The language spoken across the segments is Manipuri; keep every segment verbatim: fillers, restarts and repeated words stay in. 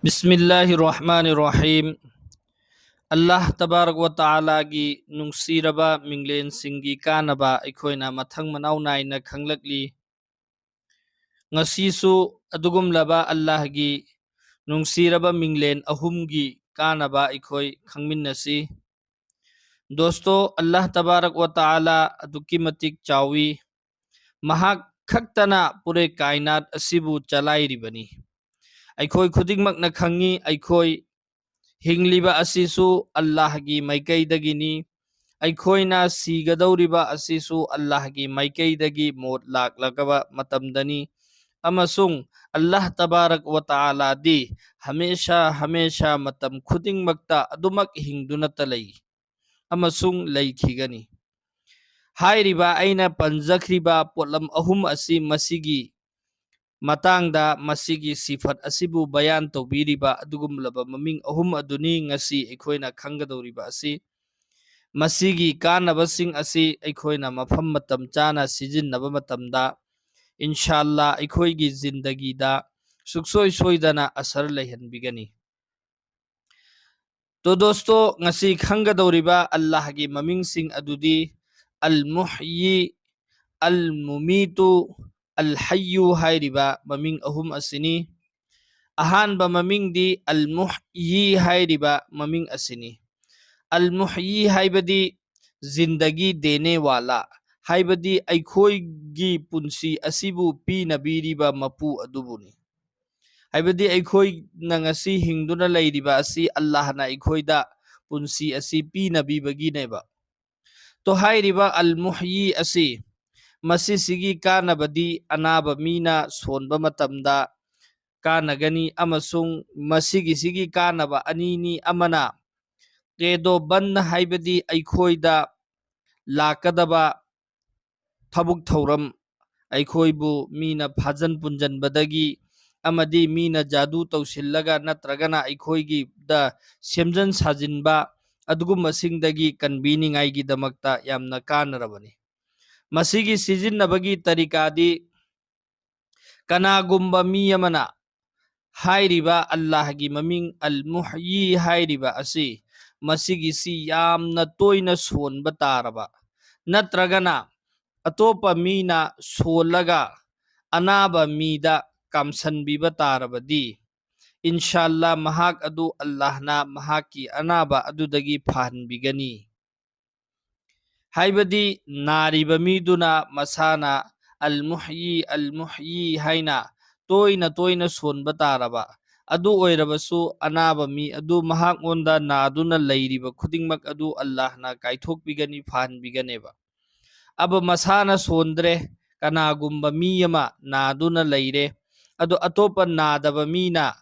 ꯕꯤꯁꯃꯤꯜꯂꯥꯍꯤꯔ ꯔꯍꯃꯥꯅꯤꯔ ꯔꯍꯤꯝ꯫ ꯑꯜꯂꯥꯍ ꯇꯕꯥꯔꯛ ꯋ ꯇꯥꯂꯥꯒꯤ ꯅꯨꯡꯁꯤꯔꯕ ꯃꯤꯡꯂꯦꯟꯁꯤꯡꯒꯤ ꯀꯥꯟꯅꯕ ꯑꯩꯈꯣꯏꯅ ꯃꯊꯪ ꯃꯅꯥꯎ ꯅꯥꯏꯅ ꯈꯪꯂꯛꯂꯤ꯫ ꯉꯁꯤꯁꯨ ꯑꯗꯨꯒꯨꯝꯂꯕ ꯑꯜꯂꯥꯍꯒꯤ ꯅꯨꯡꯁꯤꯔꯕ ꯃꯤꯡꯂꯦꯟ ꯑꯍꯨꯝꯒꯤ ꯀꯥꯟꯅꯕ ꯑꯩꯈꯣꯏ ꯈꯪꯃꯤꯟꯅꯁꯤ꯫ ꯗꯣꯁꯇꯣ, ꯑꯜꯂꯥꯍ ꯇꯕꯥꯔꯛ ꯋ ꯇꯥꯂꯥ ꯑꯗꯨꯛꯀꯤ ꯃꯇꯤꯛ ꯆꯥꯎꯏ꯫ ꯃꯍꯥꯛ ꯈꯛꯇꯅ ꯄꯨꯔꯦ ꯀꯥꯏꯅꯥꯠ ꯑꯁꯤꯕꯨ ꯆꯂꯥꯏꯔꯤꯕꯅꯤ꯫ ꯑꯩꯈꯣꯏ ꯈꯨꯗꯤꯡꯃꯛꯅ ꯈꯪꯉꯤ, ꯑꯩꯈꯣꯏ ꯍꯤꯡꯂꯤꯕ ꯑꯁꯤꯁꯨ ꯑꯜꯂꯥꯍꯒꯤ ꯃꯥꯏꯀꯩꯗꯒꯤꯅꯤ꯫ ꯑꯩꯈꯣꯏꯅ ꯁꯤꯒꯗꯧꯔꯤꯕ ꯑꯁꯤꯁꯨ ꯑꯜꯂꯥꯍꯒꯤ ꯃꯥꯏꯀꯩꯗꯒꯤ ꯃꯣꯠ ꯂꯥꯛꯂꯒꯕ ꯃꯇꯝꯗꯅꯤ꯫ ꯑꯃꯁꯨꯡ ꯑꯜꯂꯥꯍ ꯇꯕꯥꯔꯛ ꯋ ꯇꯥꯂꯥꯗꯤ ꯍꯃꯦꯁꯥ ꯍꯃꯦꯁꯥ ꯃꯇꯝ ꯈꯨꯗꯤꯡꯃꯛꯇ ꯑꯗꯨꯃꯛ ꯍꯤꯡꯗꯨꯅꯇ ꯂꯩ ꯑꯃꯁꯨꯡ ꯂꯩꯈꯤꯒꯅꯤ꯫ ꯍꯥꯏꯔꯤꯕ ꯑꯩꯅ ꯄꯟꯖꯈ꯭ꯔꯤꯕ ꯄꯣꯠꯂꯝ ꯑꯍꯨꯝ ꯑꯁꯤ ꯃꯁꯤꯒꯤ ꯃꯇꯥꯡꯗ, ꯃꯁꯤꯒꯤ ꯁꯤꯐꯠ ꯑꯁꯤꯕꯨ ꯕꯌꯥꯟ ꯇꯧꯕꯤꯔꯤꯕ ꯑꯗꯨꯒꯨꯝꯂꯕ ꯃꯃꯤꯡ ꯑꯍꯨꯝ ꯑꯗꯨꯅꯤ ꯉꯁꯤ ꯑꯩꯈꯣꯏꯅ ꯈꯪꯒꯗꯧꯔꯤꯕ ꯑꯁꯤ꯫ ꯃꯁꯤꯒꯤ ꯀꯥꯟꯅꯕꯁꯤꯡ ꯑꯁꯤ ꯑꯩꯈꯣꯏꯅ ꯃꯐꯝ ꯃꯇꯝ ꯆꯥꯅ ꯁꯤꯖꯤꯟꯅꯕ ꯃꯇꯝꯗ, ꯏꯟꯁꯥꯜꯂꯥ, ꯑꯩꯈꯣꯏꯒꯤ ꯖꯤꯟꯗꯒꯤꯗ ꯁꯨꯛꯁꯣꯏ ꯁꯣꯏꯗꯅ ꯑꯁꯔ ꯂꯩꯍꯟꯕꯤꯒꯅꯤ꯫ ꯇꯣ ꯗꯣꯁꯇꯣ, ꯉꯁꯤ ꯈꯪꯒꯗꯧꯔꯤꯕ ꯑꯜꯂꯥꯍꯒꯤ ꯃꯃꯤꯡꯁꯤꯡ ꯑꯗꯨꯗꯤ ꯑꯜ ꯃꯨꯍꯌꯤ, ꯑꯜ ꯃꯨꯃꯤꯇꯨ, ꯑꯜ ꯍꯌ꯭ꯌꯨ ꯍꯥꯏꯔꯤꯕ ꯃꯃꯤꯡ ꯑꯍꯨꯝ ꯑꯁꯤꯅꯤ꯫ ꯑꯍꯥꯟꯕ ꯃꯃꯤꯡꯗꯤ ꯑꯜ ꯃꯨꯍꯌꯤ ꯍꯥꯏꯔꯤꯕ ꯃꯃꯤꯡ ꯑꯁꯤꯅꯤ꯫ ꯑꯜ ꯃꯨꯍꯌꯤ ꯍꯥꯏꯕꯗꯤ ꯖꯤꯟꯗꯒꯤ ꯗꯦꯅꯦ ꯋꯥꯂꯥ, ꯍꯥꯏꯕꯗꯤ ꯑꯩꯈꯣꯏꯒꯤ ꯄꯨꯟꯁꯤ ꯑꯁꯤꯕꯨ ꯄꯤꯅꯕꯤꯔꯤꯕ ꯃꯄꯨ ꯑꯗꯨꯕꯨꯅꯤ꯫ ꯍꯥꯏꯕꯗꯤ ꯑꯩꯈꯣꯏꯅ ꯉꯁꯤ ꯍꯤꯡꯗꯨꯅ ꯂꯩꯔꯤꯕ ꯑꯁꯤ ꯑꯜꯂꯥꯍꯅ ꯑꯩꯈꯣꯏꯗ ꯄꯨꯟꯁꯤ ꯑꯁꯤ ꯄꯤꯅꯕꯤꯕꯒꯤꯅꯦꯕ꯫ ꯇꯣ ꯍꯥꯏꯔꯤꯕ ꯑꯜ ꯃꯨꯍꯌꯤ ꯑꯁꯤ, ꯃꯁꯤꯁꯤꯒꯤ ꯀꯥꯟꯅꯕꯗꯤ ꯑꯅꯥꯕ ꯃꯤꯅ ꯁꯣꯟꯕ ꯃꯇꯝꯗ ꯀꯥꯟꯅꯒꯅꯤ, ꯑꯃꯁꯨꯡ ꯃꯁꯤꯒꯤꯁꯤꯒꯤ ꯀꯥꯟꯅꯕ ꯑꯅꯤꯅꯤ꯫ ꯑꯃꯅ ꯀꯦꯗꯣ ꯕꯟ, ꯍꯥꯏꯕꯗꯤ ꯑꯩꯈꯣꯏꯗ ꯂꯥꯛꯀꯗꯕ ꯊꯕꯛ ꯊꯧꯔꯝ, ꯑꯩꯈꯣꯏꯕꯨ ꯃꯤꯅ ꯐꯥꯖꯟ ꯄꯨꯟꯖꯟꯕꯗꯒꯤ ꯑꯃꯗꯤ ꯃꯤꯅ ꯖꯥꯗꯨ ꯇꯧꯁꯤꯜꯂꯒ ꯅꯠꯇ꯭ꯔꯒꯅ ꯑꯩꯈꯣꯏꯒꯤꯗ ꯁꯦꯝꯖꯟ ꯁꯥꯖꯤꯟꯕ, ꯑꯗꯨꯒꯨꯝꯕꯁꯤꯡꯗꯒꯤ ꯀꯟꯕꯤꯅꯤꯡꯉꯥꯏꯒꯤꯗꯃꯛꯇ ꯌꯥꯝꯅ ꯀꯥꯟꯅꯔꯕꯅꯤ꯫ ꯃꯁꯤꯒꯤ ꯁꯤꯖꯤꯟꯅꯕꯒꯤ ꯇꯔꯤꯀꯥꯗꯤ, ꯀꯅꯥꯒꯨꯝꯕ ꯃꯤ ꯑꯃꯅ ꯍꯥꯏꯔꯤꯕ ꯑꯜꯂꯥꯍꯒꯤ ꯃꯃꯤꯡ ꯑꯜ ꯃꯨꯍꯌꯤ ꯍꯥꯏꯔꯤꯕ ꯑꯁꯤ, ꯃꯁꯤꯒꯤꯁꯤ ꯌꯥꯝꯅ ꯇꯣꯏꯅ ꯁꯣꯟꯕ ꯇꯥꯔꯕ, ꯅꯠꯇ꯭ꯔꯒꯅ ꯑꯇꯣꯞꯄ ꯃꯤꯅ ꯁꯣꯜꯂꯒ ꯑꯅꯥꯕ ꯃꯤꯗ ꯀꯥꯝꯁꯟꯕꯤꯕ ꯇꯥꯔꯕꯗꯤ, ꯏꯟꯁꯥꯜꯂꯥ ꯃꯍꯥꯛ ꯑꯗꯨ ꯑꯜꯂꯥꯍꯅ ꯃꯍꯥꯛꯀꯤ ꯑꯅꯥꯕ ꯑꯗꯨꯗꯒꯤ ꯐꯍꯟꯕꯤꯒꯅꯤ꯫ ꯍꯥꯏꯕꯗꯤ ꯅꯥꯔꯤꯕ ꯃꯤꯗꯨꯅ ꯃꯁꯥꯅ ꯑꯜ ꯃꯨꯍꯌꯤ, ꯑꯜ ꯃꯨꯍꯌꯤ ꯍꯥꯏꯅ ꯇꯣꯏꯅ ꯇꯣꯏꯅ ꯁꯣꯟꯕ ꯇꯥꯔꯕ, ꯑꯗꯨ ꯑꯣꯏꯔꯕꯁꯨ ꯑꯅꯥꯕ ꯃꯤ ꯑꯗꯨ ꯃꯍꯥꯛꯉꯣꯟꯗ ꯅꯥꯗꯨꯅ ꯂꯩꯔꯤꯕ ꯈꯨꯗꯤꯡꯃꯛ ꯑꯗꯨ ꯑꯜꯂꯥꯍꯅ ꯀꯥꯏꯊꯣꯛꯄꯤꯒꯅꯤ, ꯐꯍꯟꯕꯤꯒꯅꯦꯕ꯫ ꯑꯕ ꯃꯁꯥꯅ ꯁꯣꯟꯗ꯭ꯔꯦ, ꯀꯅꯥꯒꯨꯝꯕ ꯃꯤ ꯑꯃ ꯅꯥꯗꯨꯅ ꯂꯩꯔꯦ, ꯑꯗꯨ ꯑꯇꯣꯞꯄ ꯅꯥꯗꯕ ꯃꯤꯅ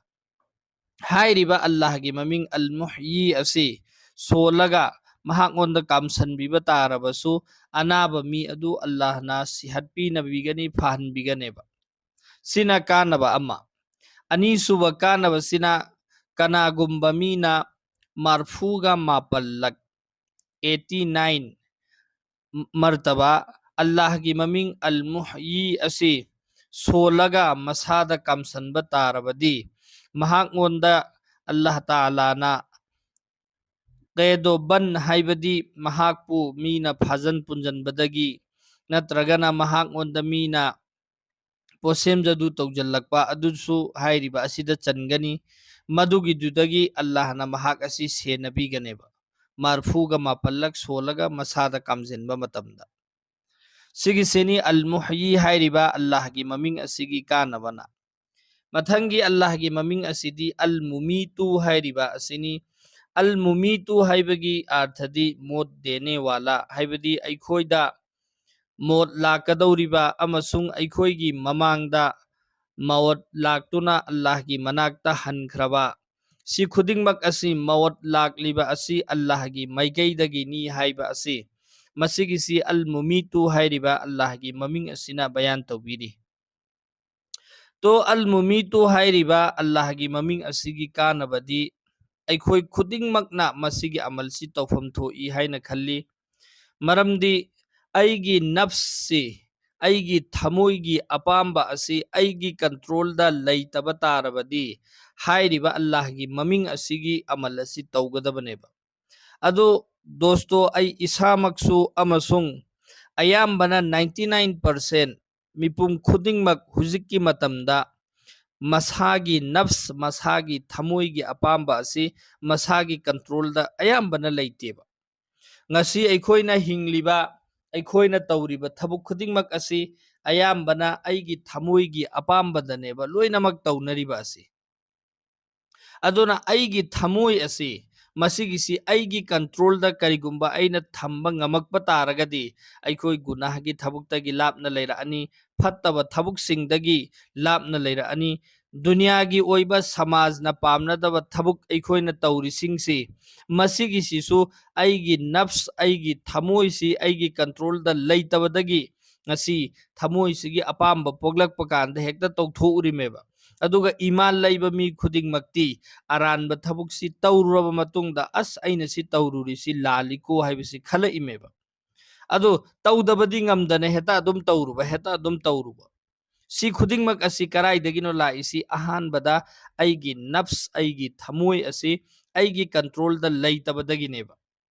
ꯍꯥꯏꯔꯤꯕ ꯑꯜꯂꯥꯍꯒꯤ ꯃꯃꯤꯡ ꯑꯜ ꯃꯨꯍꯌꯤ ꯑꯁꯤ ꯁꯣꯜꯂꯒ ꯃꯍꯥꯛꯉꯣꯟꯗ ꯀꯥꯝꯁꯟꯕꯤꯕ ꯇꯥꯔꯕꯁꯨ, ꯑꯅꯥꯕ ꯃꯤ ꯑꯗꯨ ꯑꯜꯂꯥꯍꯅ ꯁꯤꯍꯠꯄꯤꯅꯕꯤꯒꯅꯤ, ꯐꯍꯟꯕꯤꯒꯅꯦꯕ꯫ ꯁꯤꯅ ꯀꯥꯟꯅꯕ ꯑꯃ꯫ ꯑꯅꯤꯁꯨꯕ ꯀꯥꯟꯅꯕꯁꯤꯅ, ꯀꯅꯥꯒꯨꯝꯕ ꯃꯤꯅ ꯃꯔꯐꯨꯒ ꯃꯥꯄꯜꯂꯛ, eighty nine ꯃꯔꯇꯕꯥ, ꯑꯜꯂꯥꯍꯒꯤ ꯃꯃꯤꯡ ꯑꯜ ꯃꯨꯍꯌꯤ ꯑꯁꯤ ꯁꯣꯜꯂꯒ ꯃꯁꯥꯗ ꯀꯥꯝꯁꯟꯕ ꯇꯥꯔꯕꯗꯤ, ꯃꯍꯥꯛꯉꯣꯟꯗ ꯑꯜꯂꯥꯍ ꯇꯥꯂꯥꯅ ꯀꯦꯗꯣꯕꯟ, ꯍꯥꯏꯕꯗꯤ ꯃꯍꯥꯛꯄꯨ ꯃꯤꯅ ꯐꯥꯖꯟ ꯄꯨꯟꯖꯟꯕꯗꯒꯤ ꯅꯠꯇ꯭ꯔꯒꯅ ꯃꯍꯥꯛꯉꯣꯟꯗ ꯃꯤꯅ ꯄꯣꯠꯁꯦꯝ ꯖꯗꯨ ꯇꯧꯖꯤꯜꯂꯛꯄ ꯑꯗꯨꯁꯨ ꯍꯥꯏꯔꯤꯕ ꯑꯁꯤꯗ ꯆꯟꯒꯅꯤ꯫ ꯃꯗꯨꯒꯤꯗꯨꯗꯒꯤ ꯑꯜꯂꯥꯍꯅ ꯃꯍꯥꯛ ꯑꯁꯤ ꯁꯦꯟꯅꯕꯤꯒꯅꯦꯕ, ꯃꯔꯐꯨꯒ ꯃꯥꯄꯜꯂꯛ ꯁꯣꯜꯂꯒ ꯃꯁꯥꯗ ꯀꯥꯝꯖꯤꯟꯕ ꯃꯇꯝꯗ꯫ ꯁꯤꯒꯤꯁꯤꯅꯤ ꯑꯜ ꯃꯨꯍꯌꯤ ꯍꯥꯏꯔꯤꯕ ꯑꯜꯂꯥꯍꯒꯤ ꯃꯃꯤꯡ ꯑꯁꯤꯒꯤ ꯀꯥꯟꯅꯕꯅ꯫ ꯃꯊꯪꯒꯤ ꯑꯜꯂꯥꯍꯒꯤ ꯃꯃꯤꯡ ꯑꯁꯤꯗꯤ ꯑꯜ ꯃꯨꯃꯤꯇꯨ ꯍꯥꯏꯔꯤꯕ ꯑꯁꯤꯅꯤ꯫ ꯑꯜ ꯃꯨꯃꯤꯇꯨ ꯍꯥꯏꯕꯒꯤ ꯑꯥꯔꯊꯗꯤ ꯃꯣꯠ ꯗꯦꯅꯦ ꯋꯥꯂꯥ, ꯍꯥꯏꯕꯗꯤ ꯑꯩꯈꯣꯏꯗ ꯃꯣꯠ ꯂꯥꯛꯀꯗꯧꯔꯤꯕ ꯑꯃꯁꯨꯡ ꯑꯩꯈꯣꯏꯒꯤ ꯃꯃꯥꯡꯗ ꯃꯣꯠ ꯂꯥꯛꯇꯨꯅ ꯑꯜꯂꯥꯍꯒꯤ ꯃꯅꯥꯛꯇ ꯍꯟꯈ꯭ꯔꯕ꯫ ꯁꯤ ꯈꯨꯗꯤꯡꯃꯛ ꯑꯁꯤ, ꯃꯣꯠ ꯂꯥꯛꯂꯤꯕ ꯑꯁꯤ ꯑꯜꯂꯥꯍꯒꯤ ꯃꯥꯏꯀꯩꯗꯒꯤꯅꯤ ꯍꯥꯏꯕ ꯑꯁꯤ, ꯃꯁꯤꯒꯤꯁꯤ ꯑꯜ ꯃꯨꯃꯤꯇꯨ ꯍꯥꯏꯔꯤꯕ ꯑꯜꯂꯥꯍꯒꯤ ꯃꯃꯤꯡ ꯑꯁꯤꯅ ꯕꯌꯥꯟ ꯇꯧꯕꯤꯔꯤ꯫ ꯇꯣ ꯑꯜ ꯃꯨꯃꯤꯇꯨ ꯍꯥꯏꯔꯤꯕ ꯑꯜꯂꯥꯍꯒꯤ ꯃꯃꯤꯡ ꯑꯁꯤꯒꯤ ꯀꯥꯟꯅꯕꯗꯤ, ꯑꯩꯈꯣꯏ ꯈꯨꯗꯤꯡꯃꯛꯅ ꯃꯁꯤꯒꯤ ꯑꯃꯜꯁꯤ ꯇꯧꯐꯝ ꯊꯣꯛꯏ ꯍꯥꯏꯅ ꯈꯜꯂꯤ꯫ ꯃꯔꯝꯗꯤ ꯑꯩꯒꯤ ꯅꯐꯁꯁꯤ, ꯑꯩꯒꯤ ꯊꯃꯣꯏꯒꯤ ꯑꯄꯥꯝꯕ ꯑꯁꯤ ꯑꯩꯒꯤ ꯀꯟꯇ꯭ꯔꯣꯜꯗ ꯂꯩꯇꯕ ꯇꯥꯔꯕꯗꯤ, ꯍꯥꯏꯔꯤꯕ ꯑꯜꯂꯥꯍꯒꯤ ꯃꯃꯤꯡ ꯑꯁꯤꯒꯤ ꯑꯃꯜ ꯑꯁꯤ ꯇꯧꯒꯗꯕꯅꯦꯕ꯫ ꯑꯗꯣ ꯗꯣꯁꯇꯣ, ꯑꯩ ꯏꯁꯥꯃꯛꯁꯨ ꯑꯃꯁꯨꯡ ꯑꯌꯥꯝꯕꯅ ninety nine percent ꯃꯤꯄꯨꯝ ꯈꯨꯗꯤꯡꯃꯛ ꯍꯧꯖꯤꯛꯀꯤ ꯃꯇꯝꯗ ꯃꯁꯥꯒꯤ ꯅꯐꯁ, ꯃꯁꯥꯒꯤ ꯊꯃꯣꯏꯒꯤ ꯑꯄꯥꯝꯕ ꯑꯁꯤ ꯃꯁꯥꯒꯤ ꯀꯟꯇ꯭ꯔꯣꯜꯗ ꯑꯌꯥꯝꯕꯅ ꯂꯩꯇꯦꯕ꯫ ꯉꯁꯤ ꯑꯩꯈꯣꯏꯅ ꯍꯤꯡꯂꯤꯕ, ꯑꯩꯈꯣꯏꯅ ꯇꯧꯔꯤꯕ ꯊꯕꯛ ꯈꯨꯗꯤꯡꯃꯛ ꯑꯁꯤ ꯑꯌꯥꯝꯕꯅ ꯑꯩꯒꯤ ꯊꯃꯣꯏꯒꯤ ꯑꯄꯥꯝꯕꯗꯅꯦꯕ ꯂꯣꯏꯅꯃꯛ ꯇꯧꯅꯔꯤꯕ ꯑꯁꯤ꯫ ꯑꯗꯨꯅ ꯑꯩꯒꯤ ꯊꯃꯣꯏ ꯑꯁꯤ, ꯃꯁꯤꯒꯤꯁꯤ ꯑꯩꯒꯤ ꯀꯟꯇ꯭ꯔꯣꯜꯗ ꯀꯔꯤꯒꯨꯝꯕ ꯑꯩꯅ ꯊꯝꯕ ꯉꯝꯃꯛꯄ ꯇꯥꯔꯒꯗꯤ, ꯑꯩꯈꯣꯏ ꯒꯨꯅꯥꯍꯒꯤ ꯊꯕꯛꯇꯒꯤ ꯂꯥꯞꯅ ꯂꯩꯔꯛꯑꯅꯤ, ꯐꯠꯇꯕ ꯊꯕꯛꯁꯤꯡꯗꯒꯤ ꯂꯥꯞꯅ ꯂꯩꯔꯛꯑꯅꯤ, ꯗꯨꯅꯤꯌꯥꯒꯤ ꯑꯣꯏꯕ ꯁꯃꯥꯖꯅ ꯄꯥꯝꯅꯗꯕ ꯊꯕꯛ ꯑꯩꯈꯣꯏꯅ ꯇꯧꯔꯤꯁꯤꯡꯁꯤ, ꯃꯁꯤꯒꯤꯁꯤꯁꯨ ꯑꯩꯒꯤ ꯅꯐꯁ, ꯑꯩꯒꯤ ꯊꯃꯣꯏꯁꯤ ꯑꯩꯒꯤ ꯀꯟꯇ꯭ꯔꯣꯜꯗ ꯂꯩꯇꯕꯗꯒꯤ ꯉꯁꯤ ꯊꯃꯣꯏꯁꯤꯒꯤ ꯑꯄꯥꯝꯕ ꯄꯣꯛꯂꯛꯄ ꯀꯥꯟꯗ ꯍꯦꯛꯇ ꯇꯧꯊꯣꯛꯎꯔꯤꯃꯦꯕ꯫ ꯑꯗꯨꯒ ꯏꯃꯥꯟ ꯂꯩꯕ ꯃꯤ ꯈꯨꯗꯤꯡꯃꯛꯇꯤ ꯑꯔꯥꯟꯕ ꯊꯕꯛꯁꯤ ꯇꯧꯔꯨꯔꯕ ꯃꯇꯨꯡꯗ, "ꯑꯁ, ꯑꯩꯅ ꯁꯤ ꯇꯧꯔꯨꯔꯤꯁꯤ ꯂꯥꯜꯂꯤꯀꯣ" ꯍꯥꯏꯕꯁꯤ ꯈꯜꯂꯛꯏꯃꯦꯕ꯫ ꯑꯗꯨ ꯇꯧꯗꯕꯗꯤ ꯉꯝꯗꯅ ꯍꯦꯛꯇ ꯑꯗꯨꯝ ꯇꯧꯔꯨꯕ, ꯍꯦꯛꯇ ꯑꯗꯨꯝ ꯇꯧꯔꯨꯕ꯫ ꯁꯤ ꯈꯨꯗꯤꯡꯃꯛ ꯑꯁꯤ ꯀꯔꯥꯏꯗꯒꯤꯅꯣ ꯂꯥꯛꯏꯁꯤ? ꯑꯍꯥꯟꯕꯗ ꯑꯩꯒꯤ ꯅꯐꯁ, ꯑꯩꯒꯤ ꯊꯃꯣꯏ ꯑꯁꯤ ꯑꯩꯒꯤ ꯀꯟꯇ꯭ꯔꯣꯜꯗ ꯂꯩꯇꯕꯗꯒꯤꯅꯦꯕ꯫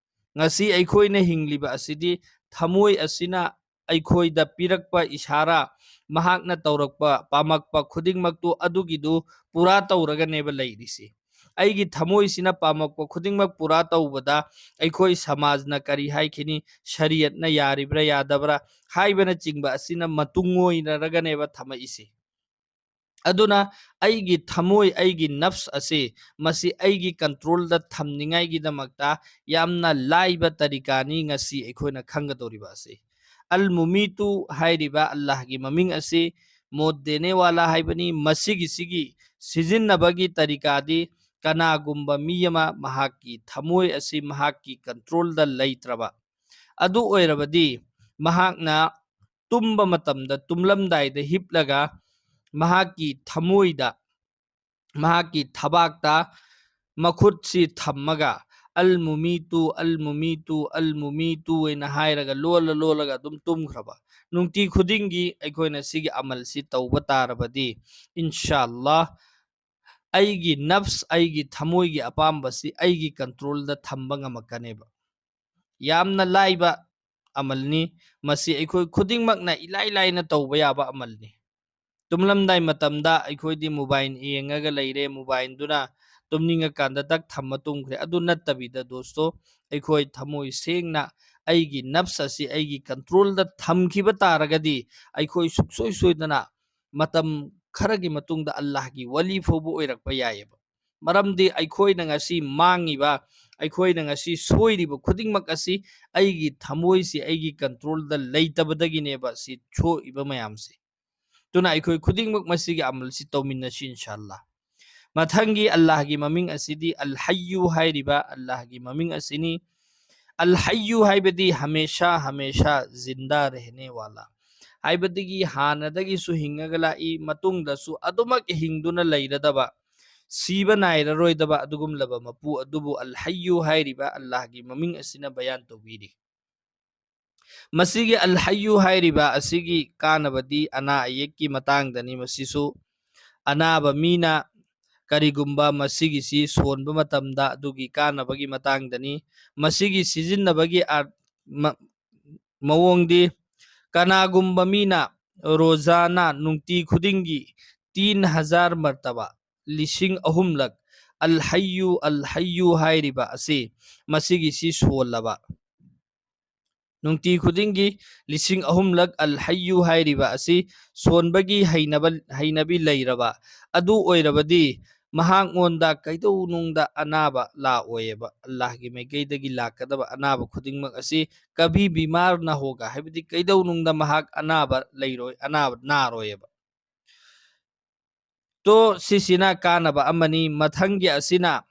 ꯉꯁꯤ ꯑꯩꯈꯣꯏꯅ ꯍꯤꯡꯂꯤꯕ ꯑꯁꯤꯗꯤ ꯊꯃꯣꯏ ꯑꯁꯤꯅ ꯑꯩꯈꯣꯏꯗ ꯄꯤꯔꯛꯄ ꯏꯁꯥꯔꯥ, ꯃꯍꯥꯛꯅ ꯇꯧꯔꯛꯄ, ꯄꯥꯝꯃꯛꯄ ꯈꯨꯗꯤꯡꯃꯛꯇꯨ ꯑꯗꯨꯒꯤꯗꯨ ꯄꯨꯔꯥ ꯇꯧꯔꯒꯅꯦꯕ ꯂꯩꯔꯤꯁꯤ꯫ ꯑꯩꯒꯤ ꯊꯃꯣꯏꯁꯤꯅ ꯄꯥꯝꯃꯛꯄ ꯈꯨꯗꯤꯡꯃꯛ ꯄꯨꯔꯥ ꯇꯧꯕꯗ ꯑꯩꯈꯣꯏ ꯁꯃꯥꯖꯅ ꯀꯔꯤ ꯍꯥꯏꯈꯤꯅꯤ, ꯁꯔꯤꯌꯠꯅ ꯌꯥꯔꯤꯕ꯭ꯔꯥ ꯌꯥꯗꯕ꯭ꯔꯥ ꯍꯥꯏꯕꯅꯆꯤꯡꯕ ꯑꯁꯤꯅ ꯃꯇꯨꯡ ꯑꯣꯏꯅꯔꯒꯅꯦꯕ ꯊꯝꯃꯛꯏꯁꯤ꯫ ꯑꯗꯨꯅ ꯑꯩꯒꯤ ꯊꯃꯣꯏ, ꯑꯩꯒꯤ ꯅꯐꯁ ꯑꯁꯤ, ꯃꯁꯤ ꯑꯩꯒꯤ ꯀꯟꯇ꯭ꯔꯣꯜꯗ ꯊꯝꯅꯤꯡꯉꯥꯏꯒꯤꯗꯃꯛꯇ ꯌꯥꯝꯅ ꯂꯥꯏꯕ ꯇꯔꯤꯀꯥꯅꯤ ꯉꯁꯤ ꯑꯩꯈꯣꯏꯅ ꯈꯪꯒꯗꯧꯔꯤꯕ ꯑꯁꯤ꯫ ꯑꯜ ꯃꯨꯃꯤꯇꯨ ꯍꯥꯏꯔꯤꯕ ꯑꯜꯂꯥꯍꯒꯤ ꯃꯃꯤꯡ ꯑꯁꯤ, ꯃꯣꯠ ꯗꯦꯅꯦ ꯋꯥꯂꯥ ꯍꯥꯏꯕꯅꯤ, ꯃꯁꯤꯒꯤꯁꯤꯒꯤ ꯁꯤꯖꯤꯟꯅꯕꯒꯤ ꯇꯔꯤꯀꯥꯗꯤ ꯀꯅꯥꯒꯨꯝꯕ ꯃꯤ ꯑꯃ ꯃꯍꯥꯛꯀꯤ ꯊꯃꯣꯏ ꯑꯁꯤ ꯃꯍꯥꯛꯀꯤ ꯀꯟꯇ꯭ꯔꯣꯜꯗ ꯂꯩꯇ꯭ꯔꯕ, ꯑꯗꯨ ꯑꯣꯏꯔꯕꯗꯤ ꯃꯍꯥꯛꯅ ꯇꯨꯝꯕ ꯃꯇꯝꯗ, ꯇꯨꯝꯂꯝꯗꯥꯏꯗ ꯍꯤꯞꯂꯒ ꯃꯍꯥꯛꯀꯤ ꯊꯃꯣꯏꯗ, ꯃꯍꯥꯛꯀꯤ ꯊꯕꯥꯛꯇ ꯃꯈꯨꯠꯁꯤ ꯊꯝꯃꯒ "ꯑꯜ ꯃꯨꯃꯤꯇꯨ, ꯑꯜ ꯃꯨꯃꯤꯇꯨ, ꯑꯜ ꯃꯨꯃꯤꯇꯨ" ꯍꯥꯏꯅ ꯍꯥꯏꯔꯒ ꯂꯣꯜꯂ ꯂꯣꯜꯂꯒ ꯑꯗꯨꯝ ꯇꯨꯝꯈ꯭ꯔꯕ꯫ ꯅꯨꯡꯇꯤ ꯈꯨꯗꯤꯡꯒꯤ ꯑꯩꯈꯣꯏꯅ ꯁꯤꯒꯤ ꯑꯃꯜꯁꯤ ꯇꯧꯕ ꯇꯥꯔꯕꯗꯤ, ꯏꯟꯁꯥ ꯑꯜꯂꯥꯍ, ꯑꯩꯒꯤ ꯅꯐꯁ, ꯑꯩꯒꯤ ꯊꯃꯣꯏꯒꯤ ꯑꯄꯥꯝꯕꯁꯤ ꯑꯩꯒꯤ ꯀꯟꯇ꯭ꯔꯣꯜꯗ ꯊꯝꯕ ꯉꯝꯃꯛꯀꯅꯦꯕ꯫ ꯌꯥꯝꯅ ꯂꯥꯏꯕ ꯑꯃꯜꯅꯤ꯫ ꯃꯁꯤ ꯑꯩꯈꯣꯏ ꯈꯨꯗꯤꯡꯃꯛꯅ ꯏꯂꯥꯏ ꯂꯥꯏꯅ ꯇꯧꯕ ꯌꯥꯕ ꯑꯃꯜꯅꯤ꯫ ꯇꯨꯝꯂꯝꯗꯥꯏ ꯃꯇꯝꯗ ꯑꯩꯈꯣꯏꯗꯤ ꯃꯣꯕꯥꯏꯜ ꯌꯦꯡꯉꯒ ꯂꯩꯔꯦ, ꯃꯣꯕꯥꯏꯜꯗꯨꯅ ꯇꯨꯝꯅꯤꯡꯉꯀꯥꯟꯗ ꯇꯛ ꯊꯝꯃ ꯇꯨꯝꯈ꯭ꯔꯦ꯫ ꯑꯗꯨ ꯅꯠꯇꯕꯤꯗ ꯗꯣꯁꯇꯣ, ꯑꯩꯈꯣꯏ ꯊꯃꯣꯏ ꯁꯦꯡꯅ ꯑꯩꯒꯤ ꯅꯐꯁ ꯑꯁꯤ ꯑꯩꯒꯤ ꯀꯟꯇ꯭ꯔꯣꯜꯗ ꯊꯝꯈꯤꯕ ꯇꯥꯔꯒꯗꯤ, ꯑꯩꯈꯣꯏ ꯁꯨꯡꯁꯣꯏ ꯁꯣꯏꯗꯅ ꯃꯇꯝ ꯈꯔꯒꯤ ꯃꯇꯨꯡꯗ ꯑꯜꯂꯥꯍꯒꯤ ꯋꯥꯂꯤ ꯐꯥꯎꯕ ꯑꯣꯏꯔꯛꯄ ꯌꯥꯏꯑꯕ꯫ ꯃꯔꯝꯗꯤ ꯑꯩꯈꯣꯏꯅ ꯉꯁꯤ ꯃꯥꯡꯉꯤꯕ, ꯑꯩꯈꯣꯏꯅ ꯉꯁꯤ ꯁꯣꯏꯔꯤꯕ ꯈꯨꯗꯤꯡꯃꯛ ꯑꯁꯤ ꯑꯩꯒꯤ ꯊꯃꯣꯏꯁꯤ ꯑꯩꯒꯤ ꯀꯟꯇ꯭ꯔꯣꯜꯗ ꯂꯩꯇꯕꯗꯒꯤꯅꯦꯕ ꯁꯤ ꯁꯣꯛꯏꯕ ꯃꯌꯥꯝꯁꯦ꯫ ꯑꯗꯨꯅ ꯑꯩꯈꯣꯏ ꯈꯨꯗꯤꯡꯃꯛ ꯃꯁꯤꯒꯤ ꯑꯃꯜꯁꯤ ꯇꯧꯃꯤꯟꯅꯁꯤ, ꯏꯟꯁꯥ ꯑꯜꯂꯥꯍ꯫ ꯃꯊꯪꯒꯤ ꯑꯜꯂꯥꯍꯒꯤ ꯃꯃꯤꯡ ꯑꯁꯤꯗꯤ ꯑꯜ ꯍꯩꯌꯨ ꯍꯥꯏꯔꯤꯕ ꯑꯜꯂꯥꯍꯒꯤ ꯃꯃꯤꯡ ꯑꯁꯤꯅꯤ꯫ ꯑꯜ ꯍꯩꯌꯨ ꯍꯥꯏꯕꯗꯤ ꯍꯃꯦꯁꯥ ꯍꯃꯦꯁꯥ ꯖꯤꯟꯗꯥ ꯔꯦꯍꯅꯦ ꯋꯥꯂꯥ, ꯍꯥꯏꯕꯗꯒꯤ ꯍꯥꯟꯅꯗꯒꯤꯁꯨ ꯍꯤꯡꯉꯒ ꯂꯥꯛꯏ, ꯃꯇꯨꯡꯗꯁꯨ ꯑꯗꯨꯃꯛ ꯍꯤꯡꯗꯨꯅ ꯂꯩꯔꯗꯕ, ꯁꯤꯕ ꯅꯥꯏꯔꯔꯣꯏꯗꯕ ꯑꯗꯨꯒꯨꯝꯂꯕ ꯃꯄꯨ ꯑꯗꯨꯕꯨ ꯑꯜ ꯍꯩꯌꯨ ꯍꯥꯏꯔꯤꯕ ꯑꯜꯂꯥꯍꯒꯤ ꯃꯃꯤꯡ ꯑꯁꯤꯅ ꯕꯌꯥꯟ ꯇꯧꯕꯤꯔꯤ꯫ ꯃꯁꯤꯒꯤ ꯑꯜ ꯍꯩꯌꯨ ꯍꯥꯏꯔꯤꯕ ꯑꯁꯤꯒꯤ ꯀꯥꯟꯅꯕꯗꯤ ꯑꯅꯥ ꯑꯌꯦꯛꯀꯤ ꯃꯇꯥꯡꯗꯅꯤ꯫ ꯃꯁꯤꯁꯨ ꯑꯅꯥꯕ ꯃꯤꯅ ꯀꯔꯤꯒꯨꯝꯕ ꯃꯁꯤꯒꯤꯁꯤ ꯁꯣꯟꯕ ꯃꯇꯝꯗ ꯑꯗꯨꯒꯤ ꯀꯥꯟꯅꯕꯒꯤ ꯃꯇꯥꯡꯗꯅꯤ꯫ ꯃꯁꯤꯒꯤ ꯁꯤꯖꯤꯟꯅꯕꯒꯤ ꯑꯥꯔ-, ꯃ-, ꯃꯑꯣꯡꯗꯤ, ꯀꯅꯥꯒꯨꯝꯕ ꯃꯤꯅ ꯔꯣꯖꯥꯅ, ꯅꯨꯡꯇꯤ ꯈꯨꯗꯤꯡꯒꯤ, ꯇꯤꯟ ꯍꯖꯥꯔ ꯃꯔꯇꯕ, ꯂꯤꯁꯤꯡ ꯑꯍꯨꯝꯂꯛ, ꯑꯜ ꯍꯩꯌꯨ, ꯑꯜ ꯍꯩꯌꯨ ꯍꯥꯏꯔꯤꯕ ꯑꯁꯤ, ꯃꯁꯤꯒꯤꯁꯤ ꯁꯣꯜꯂꯕ, ꯅꯨꯡꯇꯤ ꯈꯨꯗꯤꯡꯒꯤ ꯂꯤꯁꯤꯡ ꯑꯍꯨꯝꯂꯛ ꯑꯜ ꯍꯩꯌꯨ ꯍꯥꯏꯔꯤꯕ ꯑꯁꯤ ꯁꯣꯟꯕꯒꯤ ꯍꯩꯅꯕ, ꯍꯩꯅꯕꯤ ꯂꯩꯔꯕ ꯑꯗꯨ ꯑꯣꯏꯔꯕꯗꯤ, ꯃꯍꯥꯛꯉꯣꯟꯗ ꯀꯩꯗꯧꯅꯨꯡꯗ ꯑꯅꯥꯕ ꯂꯥꯛꯑꯣꯏꯑꯕ꯫ ꯑꯜꯂꯥꯍꯒꯤ ꯃꯥꯏꯀꯩꯗꯒꯤ ꯂꯥꯛꯀꯗꯕ ꯑꯅꯥꯕ ꯈꯨꯗꯤꯡꯃꯛ ꯑꯁꯤ ꯀꯕꯤ ꯕꯤꯃꯥꯔ ꯅ ꯍꯣꯒ, ꯍꯥꯏꯕꯗꯤ ꯀꯩꯗꯧꯅꯨꯡꯗ ꯃꯍꯥꯛ ꯑꯅꯥꯕ ꯂꯩꯔꯣꯏ, ꯑꯅꯥꯕ ꯅꯥꯔꯣꯏꯑꯕ꯫ ꯇꯣ, ꯁꯤꯁꯤꯅ ꯀꯥꯟꯅꯕ ꯑꯃꯅꯤ꯫ ꯃꯊꯪꯒꯤ ꯑꯁꯤꯅ,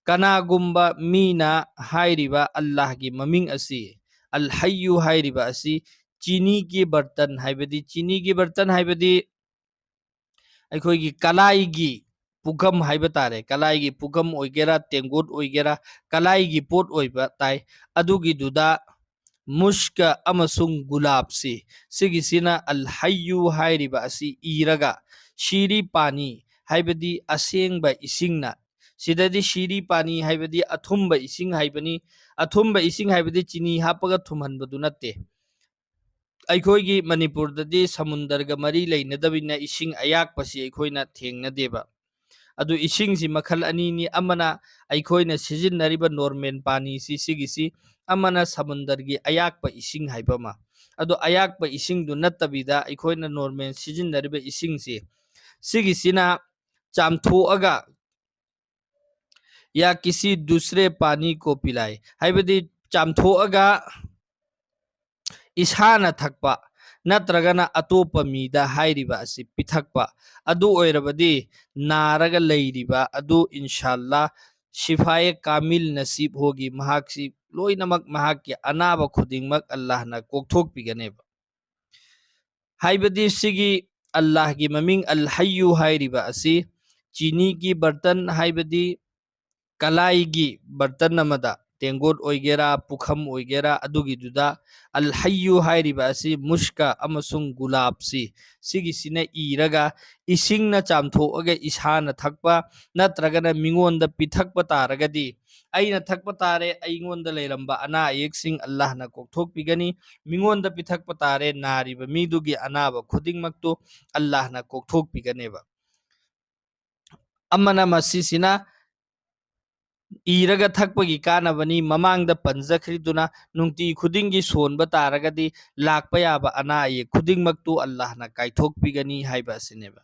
ꯀꯅꯥꯒꯨꯝꯕ ꯃꯤꯅ ꯍꯥꯏꯔꯤꯕ ꯑꯜꯂꯥꯍꯒꯤ ꯃꯃꯤꯡ ꯑꯁꯤ, ꯑꯜ ꯍꯩꯌꯨ ꯍꯥꯏꯔꯤꯕ ꯑꯁꯤ, ꯆꯤꯅꯤꯒꯤ ꯕꯔꯇꯟ ꯍꯥꯏꯕꯗꯤ, ꯆꯤꯅꯤꯒꯤ ꯕꯔꯇꯟ ꯍꯥꯏꯕꯗꯤ ꯑꯩꯈꯣꯏꯒꯤ ꯀꯂꯥꯏꯒꯤ ꯄꯨꯈꯝ ꯍꯥꯏꯕ ꯇꯥꯔꯦ, ꯀꯂꯥꯏꯒꯤ ꯄꯨꯈꯝ ꯑꯣꯏꯒꯦꯔꯥ, ꯇꯦꯡꯀꯣꯠ ꯑꯣꯏꯒꯦꯔꯥ, ꯀꯂꯥꯏꯒꯤ ꯄꯣꯠ ꯑꯣꯏꯕ ꯇꯥꯏ꯫ ꯑꯗꯨꯒꯤꯗꯨꯗ ꯃꯨꯁꯀ ꯑꯃꯁꯨꯡ ꯒꯨꯂꯥꯞꯁꯤ, ꯁꯤꯒꯤꯁꯤꯅ ꯑꯜ ꯍꯩꯌꯨ ꯍꯥꯏꯔꯤꯕ ꯑꯁꯤ ꯏꯔꯒ, ꯁꯤꯔꯤ ꯄꯥꯅꯤ ꯍꯥꯏꯕꯗꯤ ꯑꯁꯦꯡꯕ ꯏꯁꯤꯡꯅ, ꯁꯤꯗꯗꯤ ꯁꯤꯔꯤ ꯄꯥꯅꯤ ꯍꯥꯏꯕꯗꯤ ꯑꯊꯨꯝꯕ ꯏꯁꯤꯡ ꯍꯥꯏꯕꯅꯤ꯫ ꯑꯊꯨꯝꯕ ꯏꯁꯤꯡ ꯍꯥꯏꯕꯗꯤ ꯆꯤꯅꯤ ꯍꯥꯞꯄꯒ ꯊꯨꯝꯍꯟꯕꯗꯨ ꯅꯠꯇꯦ꯫ ꯑꯩꯈꯣꯏꯒꯤ ꯃꯅꯤꯄꯨꯔꯗꯗꯤ ꯁꯃꯨꯟꯗꯔꯒ ꯃꯔꯤ ꯂꯩꯅꯗꯕꯅꯤꯅ ꯏꯁꯤꯡ ꯑꯌꯥꯛꯄꯁꯤ ꯑꯩꯈꯣꯏꯅ ꯊꯦꯡꯅꯗꯦꯕ꯫ ꯑꯗꯨ ꯏꯁꯤꯡꯁꯤ ꯃꯈꯜ ꯑꯅꯤꯅꯤ, ꯑꯃꯅ ꯑꯩꯈꯣꯏꯅ ꯁꯤꯖꯤꯟꯅꯔꯤꯕ ꯅꯣꯔꯃꯦꯜ ꯄꯥꯅꯤꯁꯤ, ꯁꯤꯒꯤꯁꯤ, ꯑꯃꯅ ꯁꯃꯨꯟꯗꯔꯒꯤ ꯑꯌꯥꯛꯄ ꯏꯁꯤꯡ ꯍꯥꯏꯕ ꯑꯃ꯫ ꯑꯗꯣ ꯑꯌꯥꯛꯄ ꯏꯁꯤꯡꯗꯨ ꯅꯠꯇꯕꯤꯗ ꯑꯩꯈꯣꯏꯅ ꯅꯣꯔꯃꯦꯜ ꯁꯤꯖꯤꯟꯅꯔꯤꯕ ꯏꯁꯤꯡꯁꯤ, ꯁꯤꯒꯤꯁꯤꯅ ꯆꯥꯝꯊꯣꯛꯑꯒ ꯌꯥ ꯀꯤꯁꯤ ꯗꯨꯁꯔꯦ ꯄꯥꯅꯤ ꯀꯣ ꯄꯤꯂꯥꯏ, ꯍꯥꯏꯕꯗꯤ ꯆꯥꯝꯊꯣꯛꯑꯒ ꯏꯁꯥꯅ ꯊꯛꯄ ꯅꯠꯇ꯭ꯔꯒꯅ ꯑꯇꯣꯞꯄ ꯃꯤꯗ ꯍꯥꯏꯔꯤꯕ ꯑꯁꯤ ꯄꯤꯊꯛꯄ, ꯑꯗꯨ ꯑꯣꯏꯔꯕꯗꯤ ꯅꯥꯔꯒ ꯂꯩꯔꯤꯕ ꯑꯗꯨ ꯏꯟꯁꯥꯜꯂꯥ ꯁꯤꯐꯥꯌꯦ ꯀꯥꯃꯤꯜ ꯅꯁꯤꯕ ꯍꯣꯒꯤ ꯃꯍꯥꯛꯁꯤ ꯂꯣꯏꯅꯃꯛ ꯃꯍꯥꯛꯀꯤ ꯑꯅꯥꯕ ꯈꯨꯗꯤꯡꯃꯛ ꯑꯜꯂꯥꯍꯅ ꯀꯣꯛꯊꯣꯛꯄꯤꯒꯅꯦꯕ꯫ ꯍꯥꯏꯕꯗꯤ ꯁꯤꯒꯤ ꯑꯜꯂꯥꯍꯒꯤ ꯃꯃꯤꯡ ꯑꯜ ꯍꯩꯌꯨ ꯍꯥꯏꯔꯤꯕ ꯑꯁꯤ ꯆꯤꯅꯤꯒꯤ ꯕꯔꯇꯟ, ꯍꯥꯏꯕꯗꯤ ꯀꯂꯥꯏꯒꯤ ꯕꯔꯇꯟ ꯑꯃꯗ, ꯇꯦꯡꯒꯣꯠ ꯑꯣꯏꯒꯦꯔꯥ, ꯄꯨꯈꯝ ꯑꯣꯏꯒꯦꯔꯥ, ꯑꯗꯨꯒꯤꯗꯨꯗ ꯑꯜ ꯍꯩꯌꯨ ꯍꯥꯏꯔꯤꯕ ꯑꯁꯤ ꯃꯨꯁꯀ ꯑꯃꯁꯨꯡ ꯒꯨꯂꯥꯞꯁꯤ, ꯁꯤꯒꯤꯁꯤꯅ ꯏꯔꯒ ꯏꯁꯤꯡꯅ ꯆꯥꯝꯊꯣꯛꯑꯒ ꯏꯁꯥꯅ ꯊꯛꯄ ꯅꯠꯇ꯭ꯔꯒꯅ ꯃꯤꯉꯣꯟꯗ ꯄꯤꯊꯛꯄ ꯇꯥꯔꯒꯗꯤ, ꯑꯩꯅ ꯊꯛꯄ ꯇꯥꯔꯦ, ꯑꯩꯉꯣꯟꯗ ꯂꯩꯔꯝꯕ ꯑꯅꯥ ꯑꯌꯦꯛꯁꯤꯡ ꯑꯜꯂꯥꯍꯅ ꯀꯣꯛꯊꯣꯛꯄꯤꯒꯅꯤ꯫ ꯃꯤꯉꯣꯟꯗ ꯄꯤꯊꯛꯄ ꯇꯥꯔꯦ, ꯅꯥꯔꯤꯕ ꯃꯤꯗꯨꯒꯤ ꯑꯅꯥꯕ ꯈꯨꯗꯤꯡꯃꯛꯇꯨ ꯑꯜꯂꯥꯍꯅ ꯀꯣꯛꯊꯣꯛꯄꯤꯒꯅꯦꯕ꯫ ꯑꯃꯅ ꯃꯁꯤꯁꯤꯅ ꯏꯔꯒ ꯊꯛꯄꯒꯤ ꯀꯥꯟꯅꯕꯅꯤ, ꯃꯃꯥꯡꯗ ꯄꯟꯖꯈ꯭ꯔꯤꯗꯨꯅ ꯅꯨꯡꯇꯤ ꯈꯨꯗꯤꯡꯒꯤ ꯁꯣꯟꯕ ꯇꯥꯔꯒꯗꯤ ꯂꯥꯛꯄ ꯌꯥꯕ ꯑꯅꯥ ꯑꯌꯦꯛ ꯈꯨꯗꯤꯡꯃꯛꯇꯨ ꯑꯜꯂꯥꯍꯅ ꯀꯥꯏꯊꯣꯛꯄꯤꯒꯅꯤ ꯍꯥꯏꯕ ꯑꯁꯤꯅꯦꯕ꯫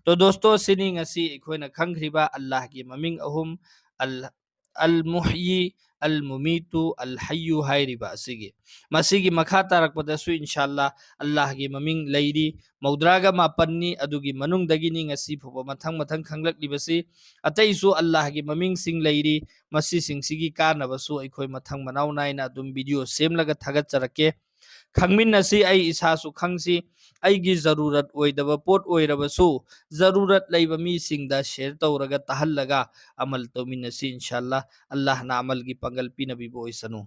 ꯇꯣ ꯗꯣꯁꯇꯣ, ꯁꯤꯅꯤ ꯉꯁꯤ ꯑꯩꯈꯣꯏꯅ ꯈꯪꯈ꯭ꯔꯤꯕ ꯑꯜꯂꯥꯍꯒꯤ ꯃꯃꯤꯡ ꯑꯍꯨꯝ, ꯑꯜ ꯑꯜ ꯃꯨꯍꯌꯤ, ꯑꯜ ꯃꯨꯃꯤꯇꯨ, ꯑꯜ ꯍꯩꯌꯨ ꯍꯥꯏꯔꯤꯕ ꯑꯁꯤꯒꯤ꯫ ꯃꯁꯤꯒꯤ ꯃꯈꯥ ꯇꯥꯔꯛꯄꯗꯁꯨ ꯏꯟꯁꯥꯜꯂꯥ ꯑꯜꯂꯥꯍꯒꯤ ꯃꯃꯤꯡ ꯂꯩꯔꯤ, ꯃꯧꯗ꯭ꯔꯥꯒ ꯃꯥꯄꯟꯅꯤ, ꯑꯗꯨꯒꯤ ꯃꯅꯨꯡꯗꯒꯤꯅꯤ ꯉꯁꯤ ꯐꯥꯎꯕ ꯃꯊꯪ ꯃꯊꯪ ꯈꯪꯂꯛꯂꯤꯕꯁꯤ꯫ ꯑꯇꯩꯁꯨ ꯑꯜꯂꯥꯍꯒꯤ ꯃꯃꯤꯡꯁꯤꯡ ꯂꯩꯔꯤ, ꯃꯁꯤꯁꯤꯡꯁꯤꯒꯤ ꯀꯥꯟꯅꯕꯁꯨ ꯑꯩꯈꯣꯏ ꯃꯊꯪ ꯃꯅꯥꯎ ꯅꯥꯏꯅ ꯑꯗꯨꯝ ꯚꯤꯗꯤꯑꯣ ꯁꯦꯝꯂꯒ ꯊꯥꯒꯠꯆꯔꯛꯀꯦ꯫ ꯈꯪꯃꯤꯟꯅꯁꯤ, ꯑꯩ ꯏꯁꯥꯁꯨ ꯈꯪꯁꯤ꯫ ꯑꯩꯒꯤ ꯖꯔꯨꯔꯠ ꯑꯣꯏꯗꯕ ꯄꯣꯠ ꯑꯣꯏꯔꯕꯁꯨ, ꯖꯔꯨꯔꯠ ꯂꯩꯕ ꯃꯤꯁꯤꯡꯗ share ꯇꯧꯔꯒ, ꯇꯥꯍꯜꯂꯒ ꯑꯃꯜ ꯇꯧꯃꯤꯟꯅꯁꯤ꯫ ꯏꯟꯁꯥꯜꯂꯥ, ꯑꯜꯂꯥꯍꯅ ꯑꯃꯜꯒꯤ ꯄꯥꯡꯒꯜ ꯄꯤꯅꯕꯤꯕ ꯑꯣꯏꯁꯅꯨ꯫